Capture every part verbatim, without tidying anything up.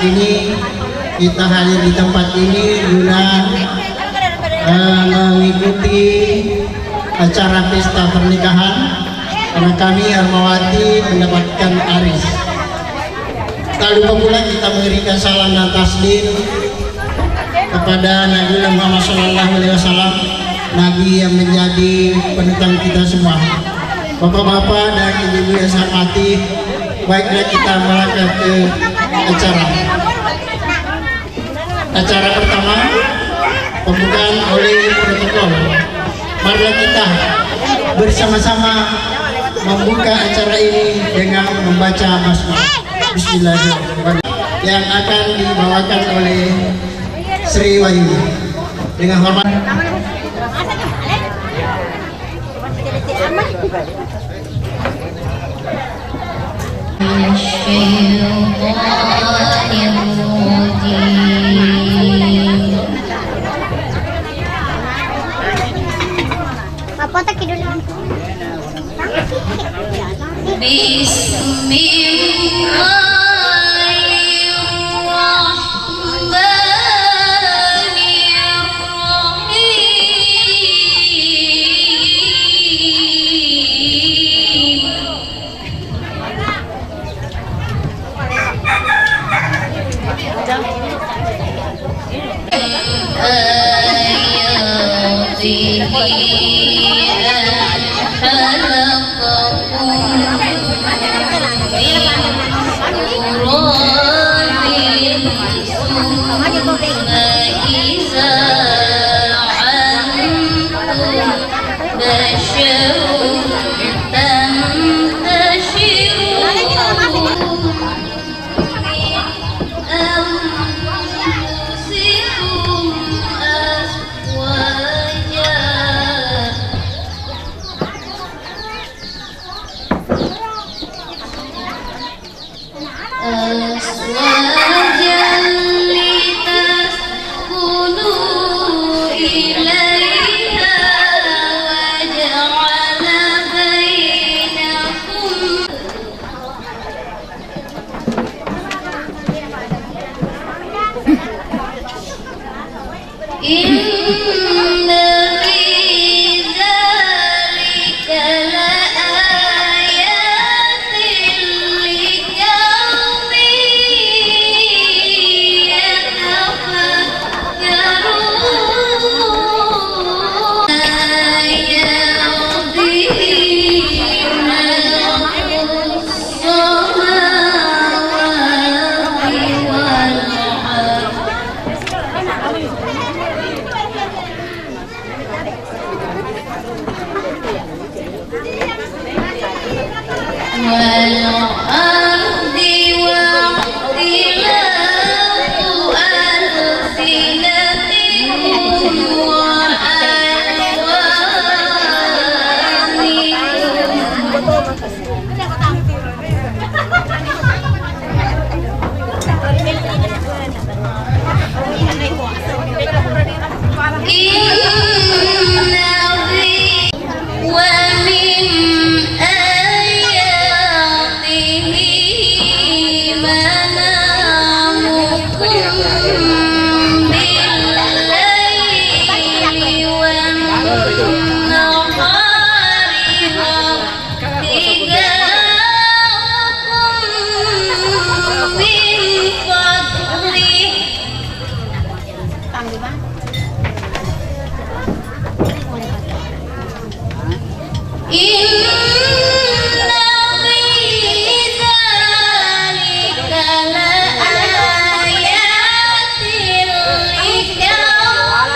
Ini kita hadir di tempat ini guna, eh, mengikuti acara pesta pernikahan, karena kami Hermawati mendapatkan aris. Tak lupa pula kita memberikan salam dan taslim kepada Nabi Muhammad Sallallahu Alaihi Wasallam, Nabi yang menjadi panutan kita semua. Bapak-bapak dan ibu-ibu yang saya hormati, baiklah kita melangkah ke acara. Acara pertama, pembukaan oleh protokol. Marilah kita bersama-sama membuka acara ini dengan membaca basmalah. Bismillahirrahmanirrahim. Yang akan dibawakan oleh Sri Wahyuni. Dengan hormat. Papa tak kidul. Bismillahirrahmanirrahim. آياته أن خلقكم من تراب ثم إذا أنتم بشر تنتشرون. أنفسكم أزواجا، أزواجا لتسكنوا إليها وجعل بينكم إن في ذلك لآيات لقوم يتفكرون. السماوات والأرض. والأرض واختلاف ألسنتكم وألوانكم. إن في ومن آياته منامكم بالليل والنهار وابتغاؤكم من فضله. إن في ذلك لآيات لقوم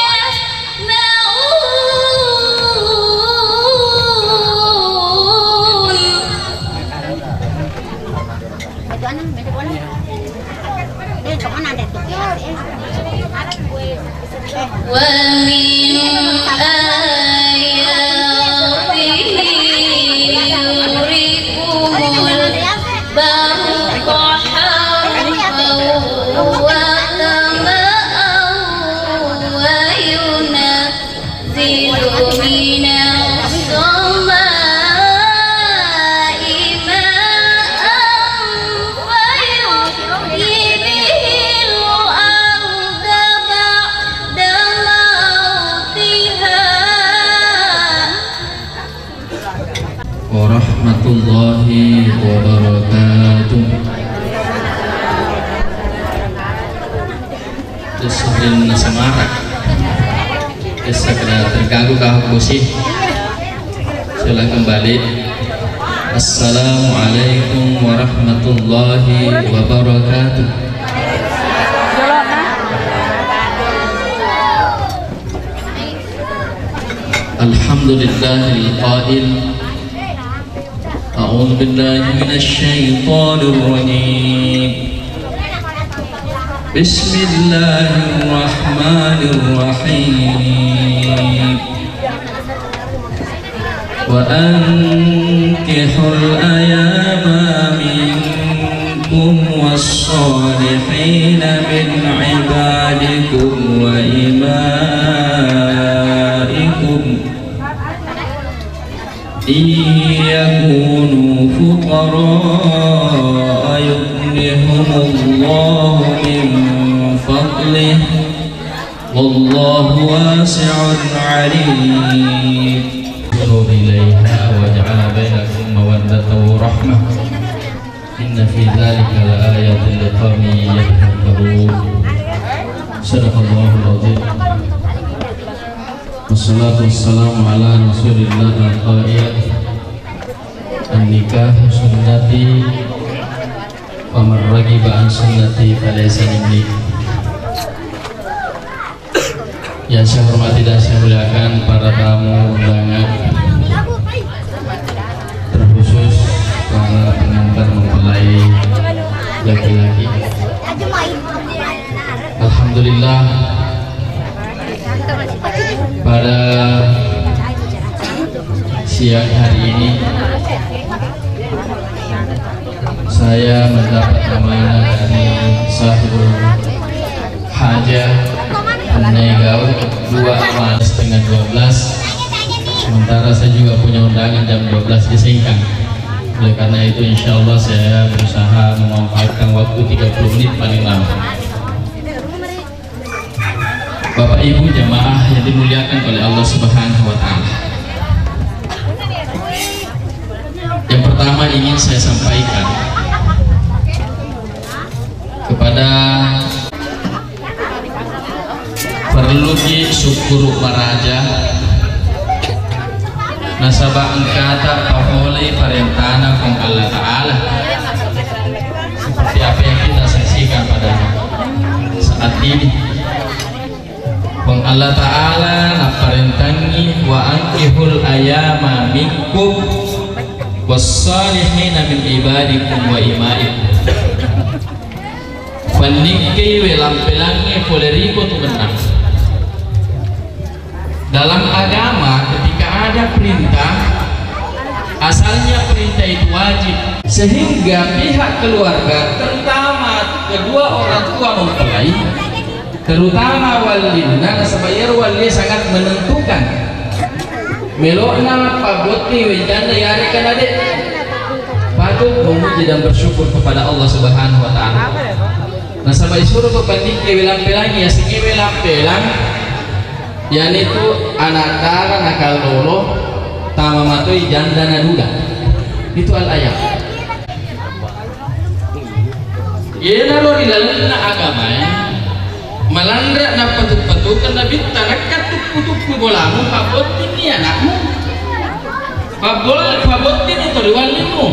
يسمعون. ومن آياته يريكم البرق خوفا وطمعا وينزل من السماء ماء فيحيي Warahmatullahi wabarakatuh. Terus sering semarak. Terus segera terganggu kah aku sih? Saya ulang kembali. Assalamualaikum warahmatullahi wabarakatuh. Alhamdulillahil qail. أعوذ بالله من الشيطان الرجيم. بسم الله الرحمن الرحيم. وأنكحوا الأيامى منكم والصالحين من عبادكم وإمائكم إن يكونوا فقراء يغنهم الله من فضله والله واسع عليم. انظروا إليها وجعل بينكم مودة ورحمة إن في ذلك لآية لقوم يتفكرون. صدق الله العظيم. والصلاة والسلام على رسول الله القائل: النكاح سنتي فمن رغب عن سنتي فليس مني. Yang saya hormati dan saya muliakan para tamu undangan, terkhusus para pengantar mempelai laki-laki. Alhamdulillah, pada siang hari ini saya mendapat amanah dari sahibul hajah, Nai Gau, dua amanah setengah dua belas. Sementara saya juga punya undangan jam dua belas di Sengkang. Oleh karena itu, insya Allah saya berusaha memanfaatkan waktu tiga puluh menit paling lama. Bapak Ibu jamaah yang dimuliakan oleh Allah Subhanahu wa Ta'ala, yang pertama ingin saya sampaikan kepada, perluki syukur maraja nasaba engkata papolei parentana Puang Allah Ta'ala, seperti apa yang kita saksikan pada saat ini. Puang Allah Ta'ala napparentangngi, "Wa ankihul ayama minkum wassalihina min ibadikum wa imaikum." Pannikkei welang-pelangnge pole riko tu mennang. Dalam agama, ketika ada perintah, asalnya perintah itu wajib. Sehingga pihak keluarga, terutama kedua orang tua mempelai, terutama wallinna, nasaba iyaro wallie sangat menentukan. Melo'na pabbotting we janda yareka nade'. Patut memuji dan bersyukur kepada Allah Subhanahu wa Ta'ala. Nasaba isuro to pannikke welang-pelangi, yasengnge welang-pelang, yanitu anak dara nakallolo, tama matoi janda naduda. Itu al-ayam. Iyanaro ri lalenna agamae, malanre nappatu-patukeng nabitta, nakka tuppu-tuppu bolamu, pabbottinni anakmu. Pabbol-, pabbottinni to ri wallimmu.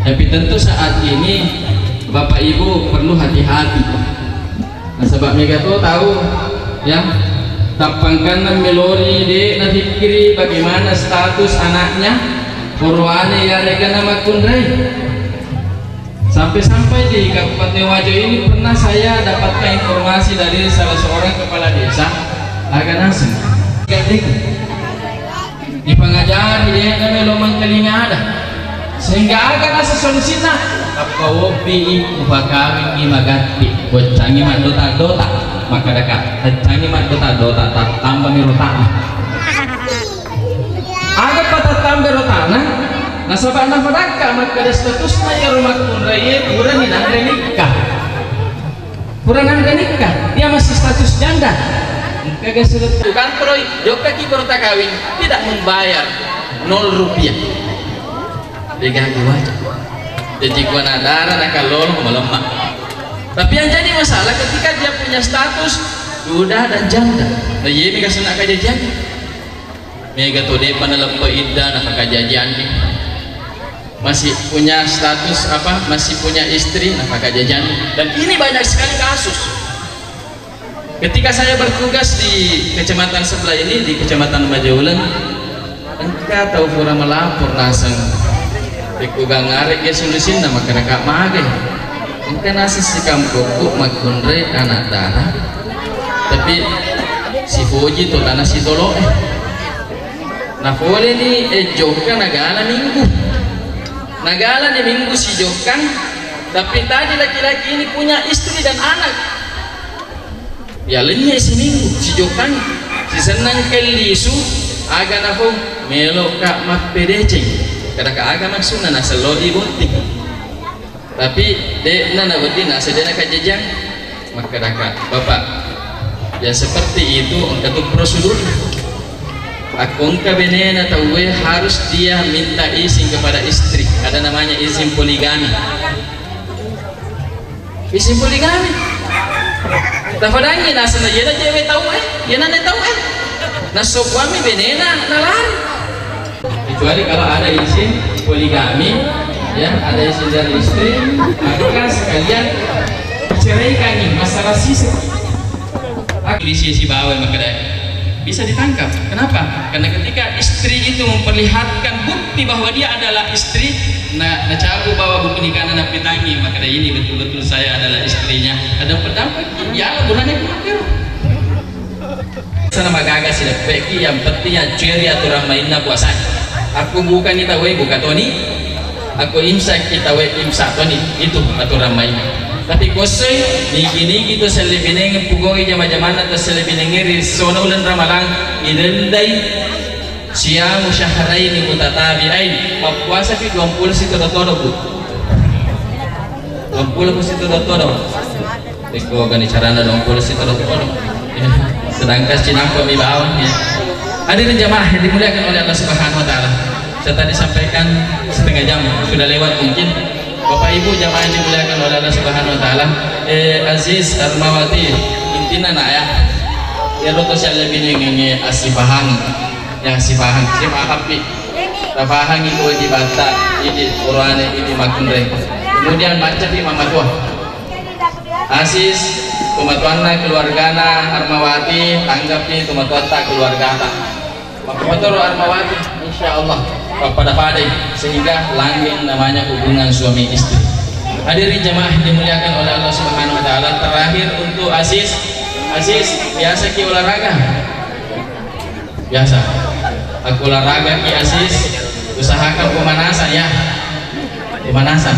Tapi tentu saat ini Bapak Ibu perlu hati-hati. Nasaba mega to tau, ya, tappangkanna melori de' nafikkiri bagaimana status anaknya, poroane yarega namakkunrai. Sampai-sampai di Kabupaten Wajo ini pernah saya dapatkan informasi dari salah seorang kepala desa, aga naseng. Gading. Ipangajari de' namelo mangkalinga ada. Sehingga aga naseng solusinna? Tappawobbii, upakawingngi magatti. Waccangi maddota-dota. Makkadaka, waccangi maddota-dota, tattambami rotana. Aga patattambai rotana? Nasaba nafadakka makkeda statusna iyaro makkunraie purani nanre nikka. Pura nanre nikka, dia masih status janda. Engkaga surat kantoroi, jokkaki baru takawing, tidak membayar, nol rupiah. Degaga waja. Jadi ku anak dara nakallolo malemma. Tapi yang jadi masalah ketika dia punya status duda dan janda. Nah, iya mi kasena kajajian. Mega to depa naleppe idda napakajajianni. Masih punya status apa? Masih punya istri napakajajianni. Dan ini banyak sekali kasus. Ketika saya bertugas di kecamatan sebelah ini, di Kecamatan Majauleng, engka tau pura melapor naseng. Pekko gangngarek ge solusinna makkeda ka mage. Engka naseng sikampokku makkunrai anak dara. Tapi sipoji to tanah sitolo eh. Napole ni eh jokka nagala minggu. Nagala ni minggu si jokka. Tapi tadi laki-laki ini punya istri dan anak. Yalengnge siminggu, sijokkangngi, sisennang kellisu, aga nafau, meloka mappedeceng. Kada ka aga maksudna naselloi botting. Tapi de'na nawedding naseng de'na kajajang. Makkedaka, Bapak, ya seperti itu engka tu prosedur. Akko engka benena tauwe harus dia minta izin kepada istri. Ada namanya izin poligami. Isi poligami. Tafadangi nasana yena jewe tau eh, yena ne tau eh. Nasokuami benena nalari. Kecuali kalau ada izin poligami, ya ada izin dari istri, maka sekalian ceraikan nih masalah sisa. Aku di sisi bawah makanya bisa ditangkap. Kenapa? Karena ketika istri itu memperlihatkan bukti bahwa dia adalah istri, na nacabu bawa buku nikahna napitangi, maka ini betul-betul saya adalah istrinya. Ada pendapat, ya, bulannya kira. Sana magaga sileppeki, yang penting ya ceri aturan mainna puasa. Aku bukan kita wei buka toni. Akko imsak kita we imsak toni, itu aturan mai. Tapi kossoi, nigi-nigi to sellebinenge pugoi jama-jamanna to sellebinenge ri sona uleng Ramalang, idendai siyamu syahraini mutatabi'ain, mappuasa pi duampulo sitodo-todo, Bu. Duampulo sitodo-todo. Iko gani carana dong, polisi terus, waduh. Ya. Sedangkan cinampa mi bawang, ya. Hadirin jamaah yang dimuliakan oleh Allah Subhanahu wa Ta'ala. Saya tadi sampaikan setengah jam, sudah lewat mungkin. Bapak Ibu jamaah yang dimuliakan oleh Allah Subhanahu wa Ta'ala. Eh, Aziz Armawati, intinya nak ya. Ya, roto saya lebih ngengi asipahang. Ya, asipahang. Si paham, Pi. Tapahangi kewajibatta, ini Qur'ane, ini makunre. Kemudian baca, Pi, mama tua. Asis, tomatoanna keluargana Armawati, tanggapi tomatoatta keluargata. Maka matoro Armawati, insya Allah, pappada-padai, sehingga langgeng namanya hubungan suami istri. Hadirin jamaah yang dimuliakan oleh Allah Subhanahu wa Ta'ala, terakhir untuk Asis, Asis, biasa ki olahraga? Biasa. Aku olahraga ki Asis, usahakan pemanasan ya. Pemanasan.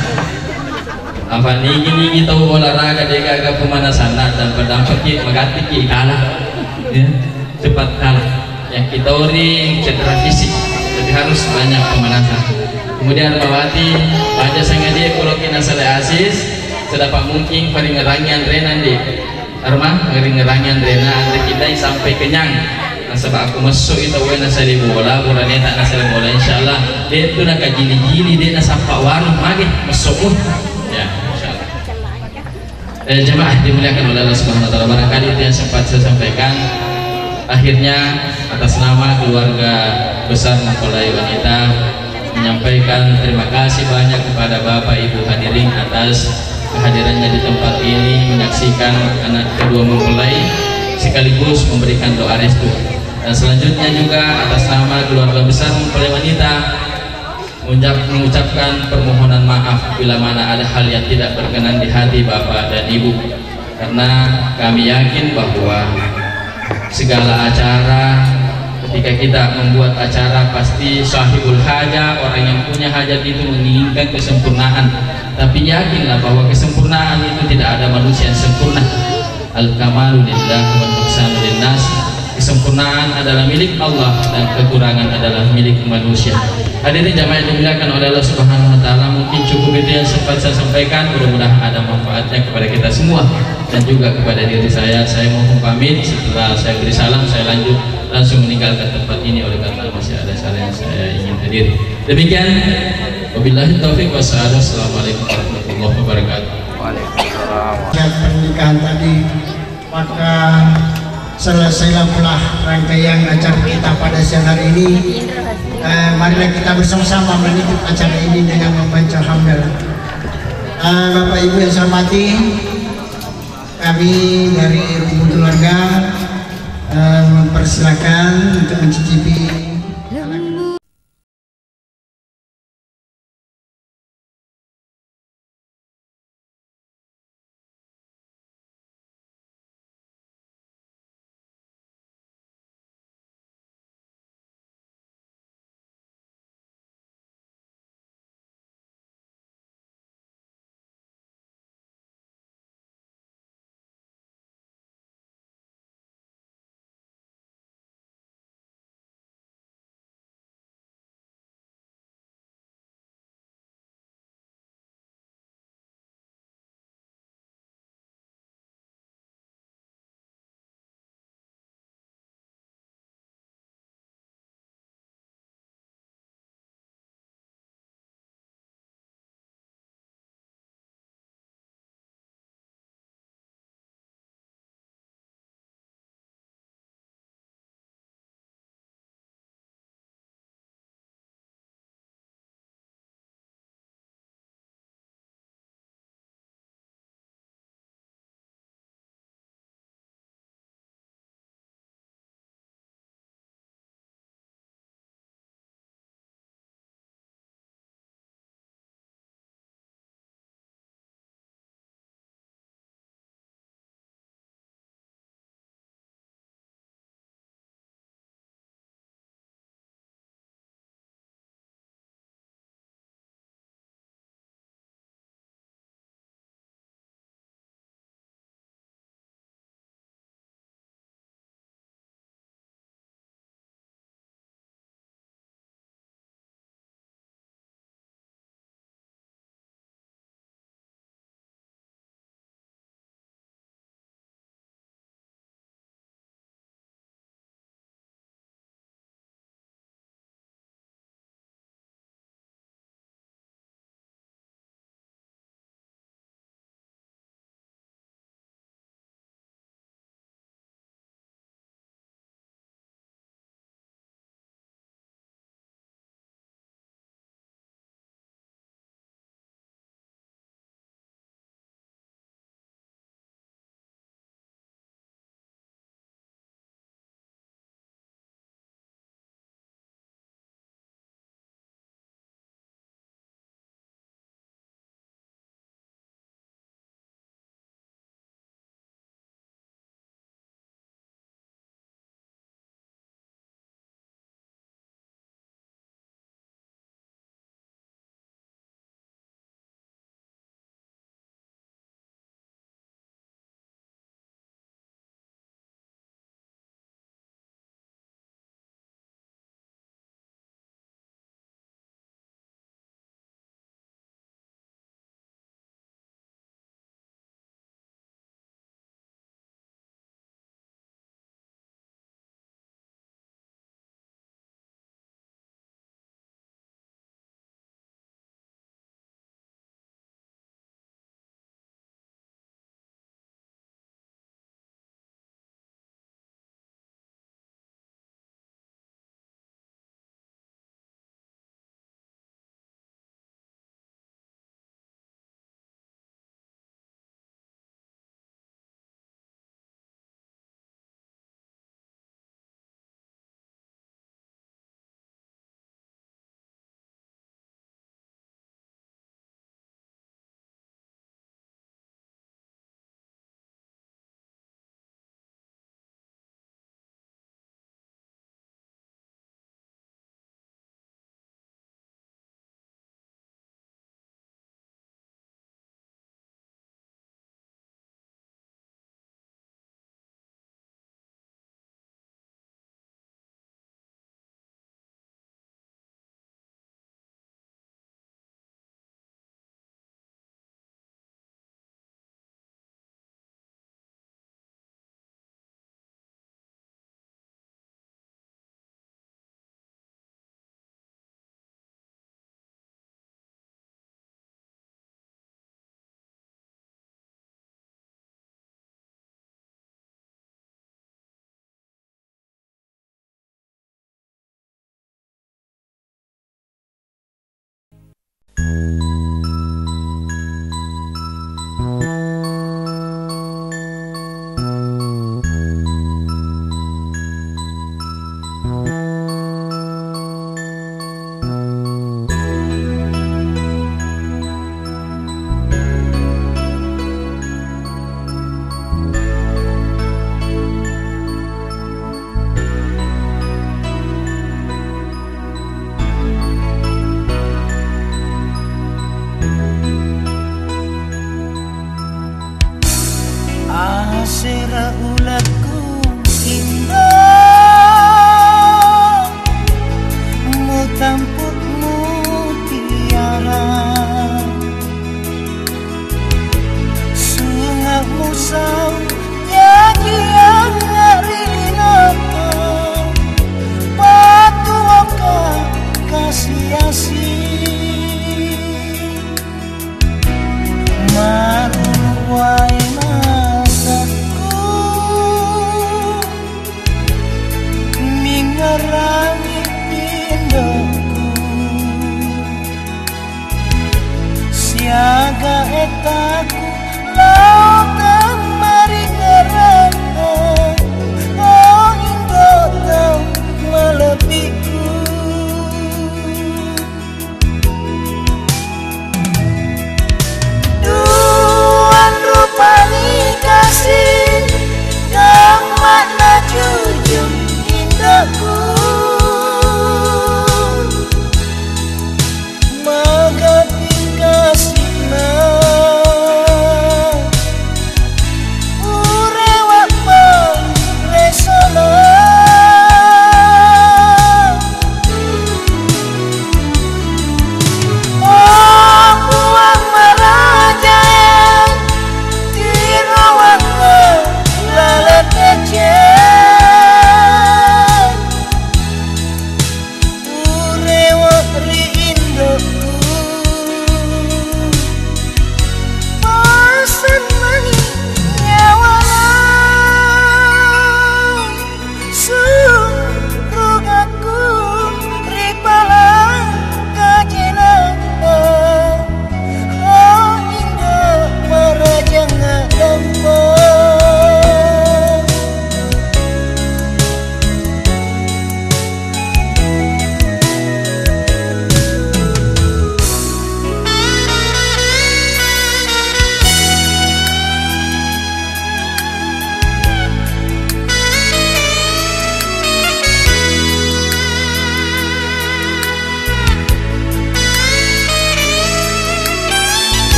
Apa nigi-nigi tau olahraga de gaga pemanasan, nah, dampak-dampak ki, magatti ki kalah. Ya, cepat kalah. Yang kita ori cedera fisik, jadi harus banyak pemanasan. Kemudian Mawati, baca sengaja kalau kena salah Asis, sedapat mungkin paringerangi anrena, Dik. Arma, ngeri-ngerangi anrena, anre kita sampai kenyang. Nasaba aku messo itu wena sali bola, bola neta nasali bola, insya Allah. Dia tu nak jili-jili, dia nak sampai warung lagi, messo pun. Ya, insya Allah. Eh, jemaah dimuliakan oleh Allah Subhanahu wa Ta'ala, barangkali itu yang sempat saya sampaikan. Akhirnya, atas nama keluarga besar mempelai wanita, menyampaikan terima kasih banyak kepada Bapak Ibu hadirin atas kehadirannya di tempat ini, menyaksikan anak kedua mempelai, sekaligus memberikan doa restu. Dan selanjutnya juga atas nama keluarga besar mempelai wanita, mengucap-, mengucapkan permohonan maaf bila mana ada hal yang tidak berkenan di hati Bapak dan Ibu. Karena kami yakin bahwa segala acara, ketika kita membuat acara, pasti sahibul hajah, orang yang punya hajat itu menginginkan kesempurnaan. Tapi yakinlah bahwa kesempurnaan itu tidak ada manusia yang sempurna. Al-kamalu lillah wa nuqsanu linnas. Kesempurnaan adalah milik Allah dan kekurangan adalah milik manusia. Hadirin jamaah yang dimuliakan oleh Allah Subhanahu wa Ta'ala, mungkin cukup itu yang sempat saya sampaikan. Mudah-mudahan ada manfaatnya kepada kita semua dan juga kepada diri saya. Saya mohon pamit. Setelah saya beri salam, saya lanjut langsung meninggalkan tempat ini oleh karena masih ada acara yang saya ingin hadiri. Demikian. Wabillahi taufiq wassaada. Assalamualaikum warahmatullahi wabarakatuh. Waalaikumsalam. Pernikahan tadi, maka selesailah pula rangkaian acara kita pada siang hari ini. Eh, marilah kita bersama-sama menutup acara ini dengan membaca hamdalah. Eh, Bapak Ibu yang saya hormati, kami dari Rumpun Keluarga, eh, mempersilakan untuk mencicipi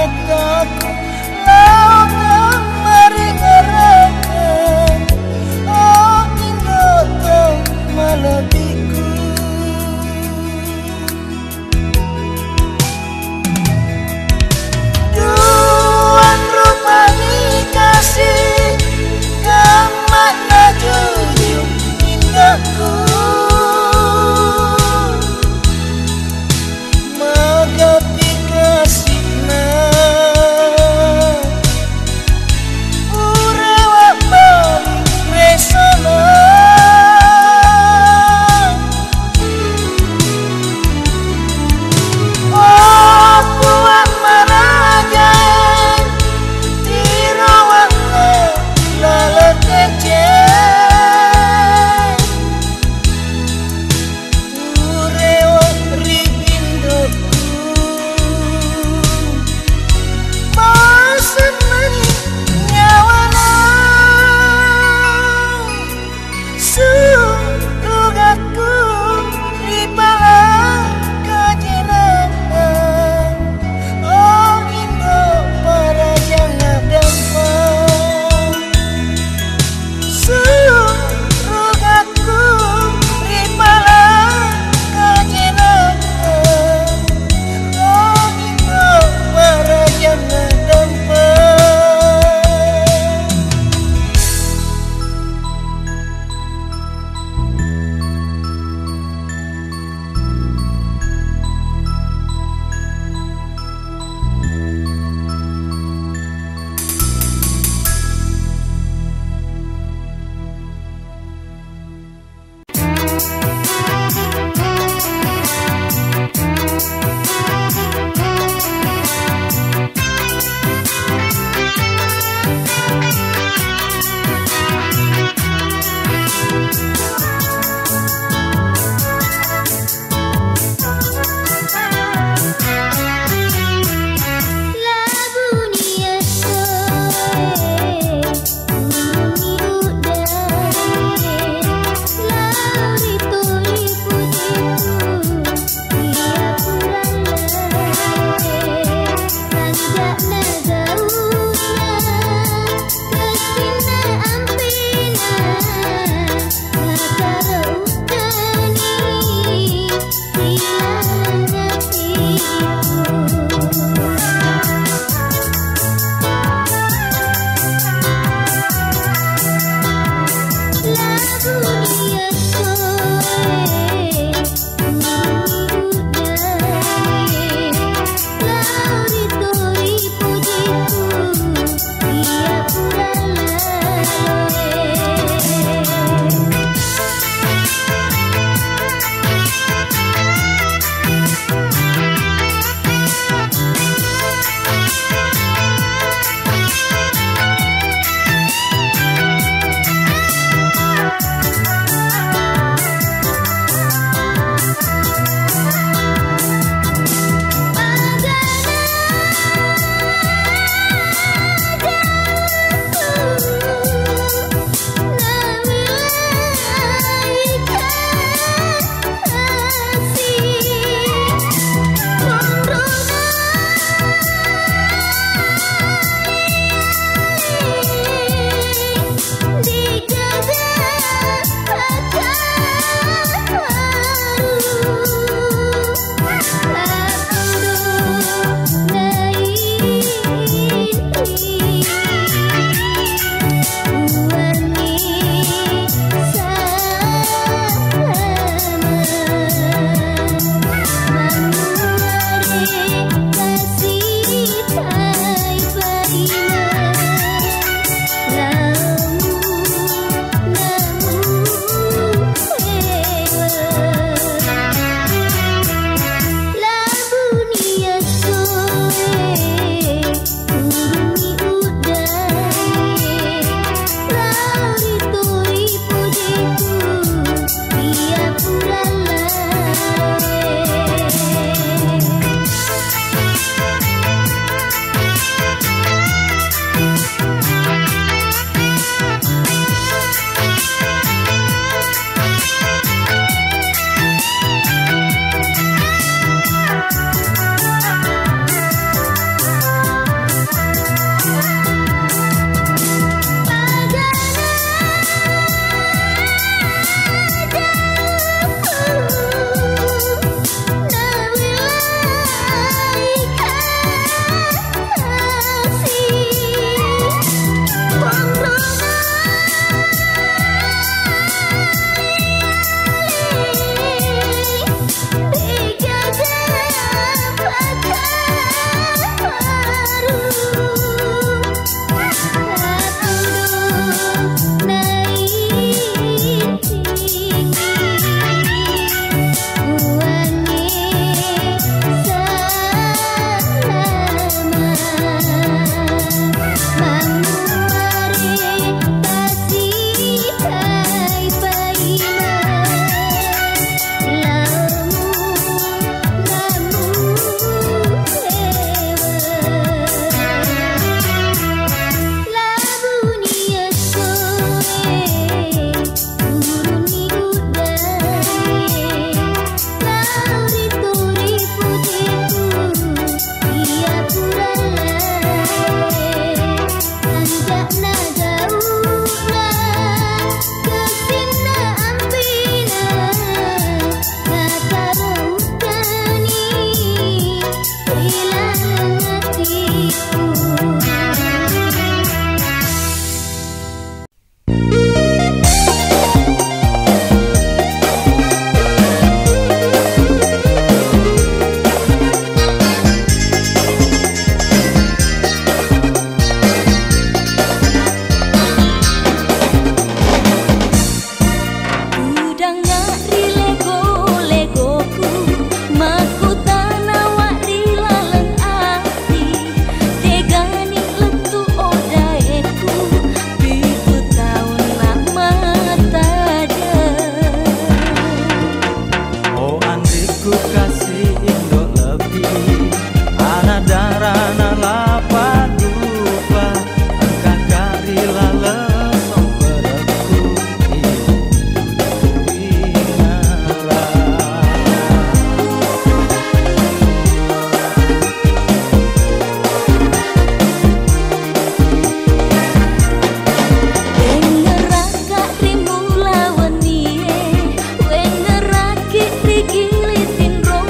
Aku lao tammaringereke, oh, indo'to malebbiku. Duang rupani kasih, kammakna jujung indo'ku. Magapi kasihna. Kasi indo lebbi, ana darana lapa dupa, engka kari laleng somperekku, indo winara. Dengerakka ri mula wennie, wengeraki ri gili tinro.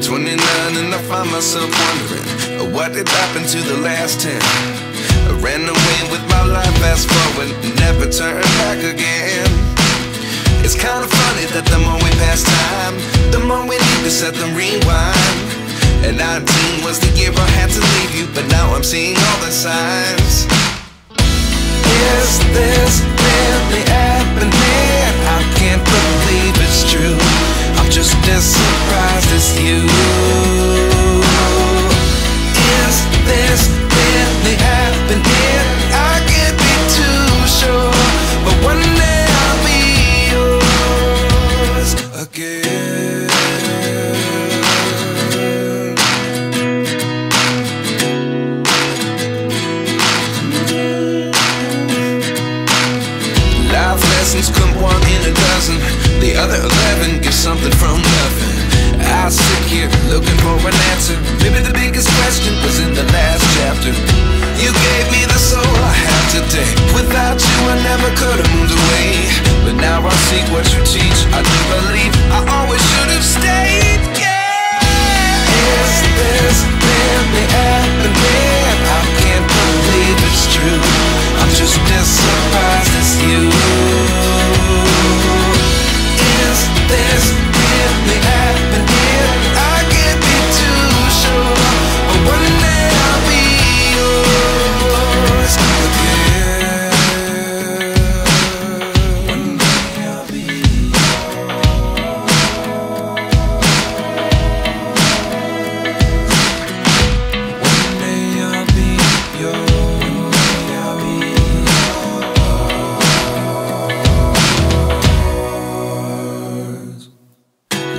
twenty-nine and I find myself wondering what did happen to the last ten. I ran away with my life, fast forward, never turn back again. It's kinda funny that the more we pass time, the more we need to set the rewind. And nineteen was the year I had to leave you, but now I'm seeing all the signs. Is this really happening? I can't believe it's true. I'm just as surprised as you. Is this really happening? I can't be too sure, but one day I'll be yours again. Life lessons come one in a dozen. The other eleven get something from nothing. I sit here looking for an answer. Maybe the biggest question was in the last chapter. You gave me the soul I have today. Without you, I never could have moved away. But now I see what you teach. I do believe I always should have stayed. Yeah. Is this really happening? I can't believe it's true. I'm just as surprised as you. Is this really happening? I can't be too sure, but one day I'll be yours again. One day I'll be yours. One day I'll be yours.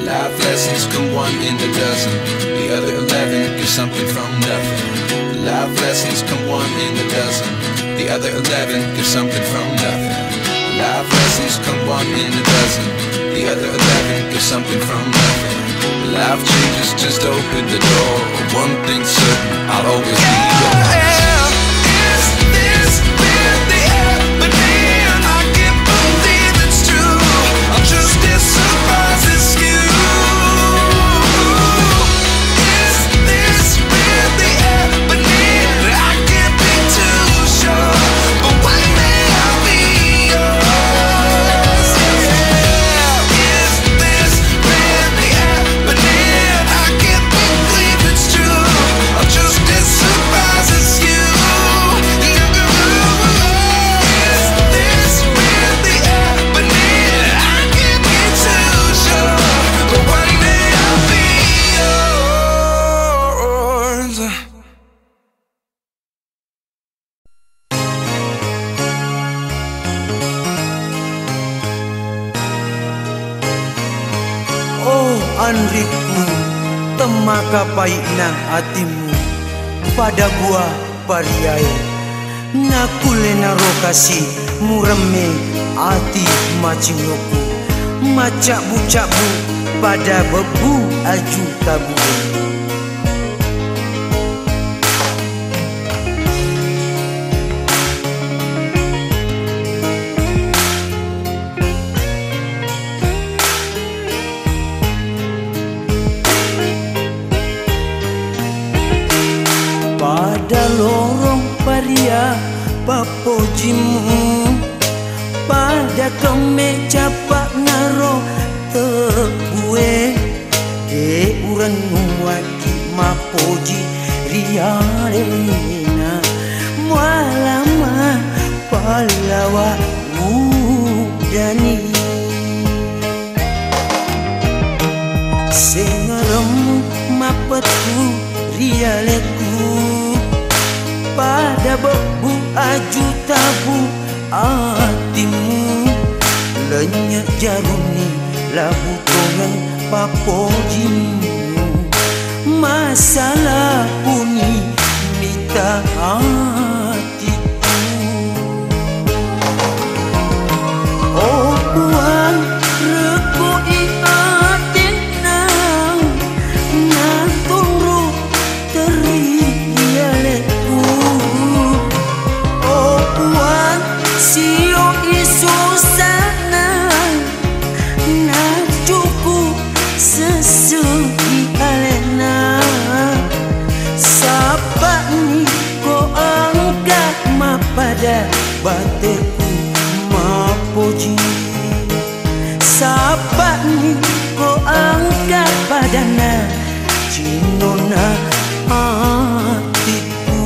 Life lessons come one in a dozen. The other eleven get something from nothing. Life lessons come one in a dozen. The other eleven get something from nothing. Life lessons come one in a dozen. The other eleven get something from nothing. Life changes, just open the door. One thing certain, I'll always be yours. Is this really happening? I can't believe it's true. I'm just as surprised as you. Is this really happening? I can't be too sure, but one day I'll be yours. Yeah. Is this really happening? I can't believe it's true. I'm just as surprised as you. Is this really happening? I can't be too sure, but one day I'll be yours. Oh, anrikku, temmaka pai'na atimmu pada buah pariae. Nakkulle naro kasi muremme ati macinnokku, maccabbu-cabbu pada bebbu aju tabue. Pada lorong paria pappojimmu, pada kemme cappa naro tebbue, de urennuakki mappoji ri alena, mualama pallawa udani. Sengeremmu mapettu ri alekku, pada bebbu aju tabu atimmu, lennye jarunni labu tongeng pappojimmu, masala puni mita ati. Oh Puang, rekko'i atenna, natonro teri alekku. Oh Puang, sio'i susana, nacuku sessu'i ale. Pada bateku mappoji, sabba'ni ko engka padanna cinona atiku.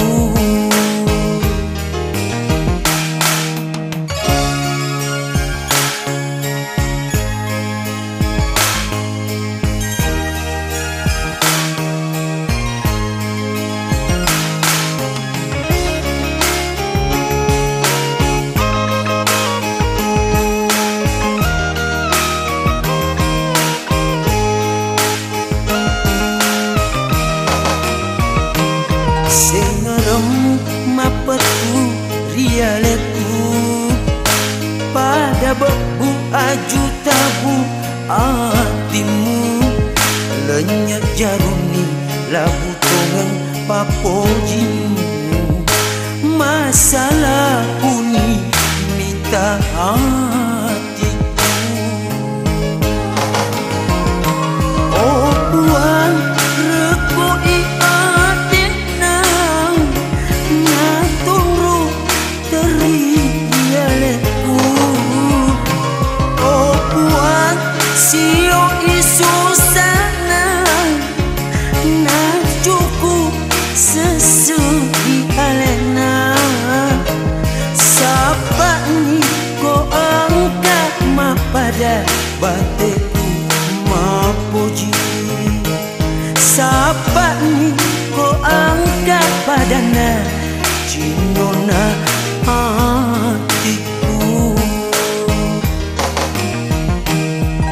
Sengeremmu mapettu ri alekku, pada bebbu aju tabu atimmu, lenynye jarunni labu tongeng pappojimmu, masalahuni mita atiku. Oh Puang, rekkoi atinna natunru teri alekku. Oh Puang, sioi susana nacuku sessu'i alena. Sabba'ni ko engka mappada bateku mappoji. Sabba'ni ko engka padanna cinona atiku.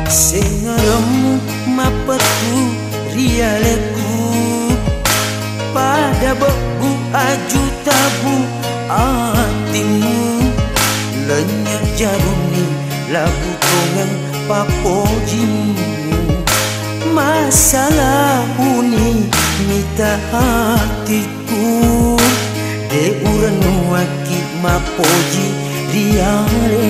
Sengeremmu mapettu ri alekku, pada bebbu aju tabu atimmu, lenynye jarunni labu tongeng pappojimmu, masalahuni mita atiku. De urennuakki mappoji ri ale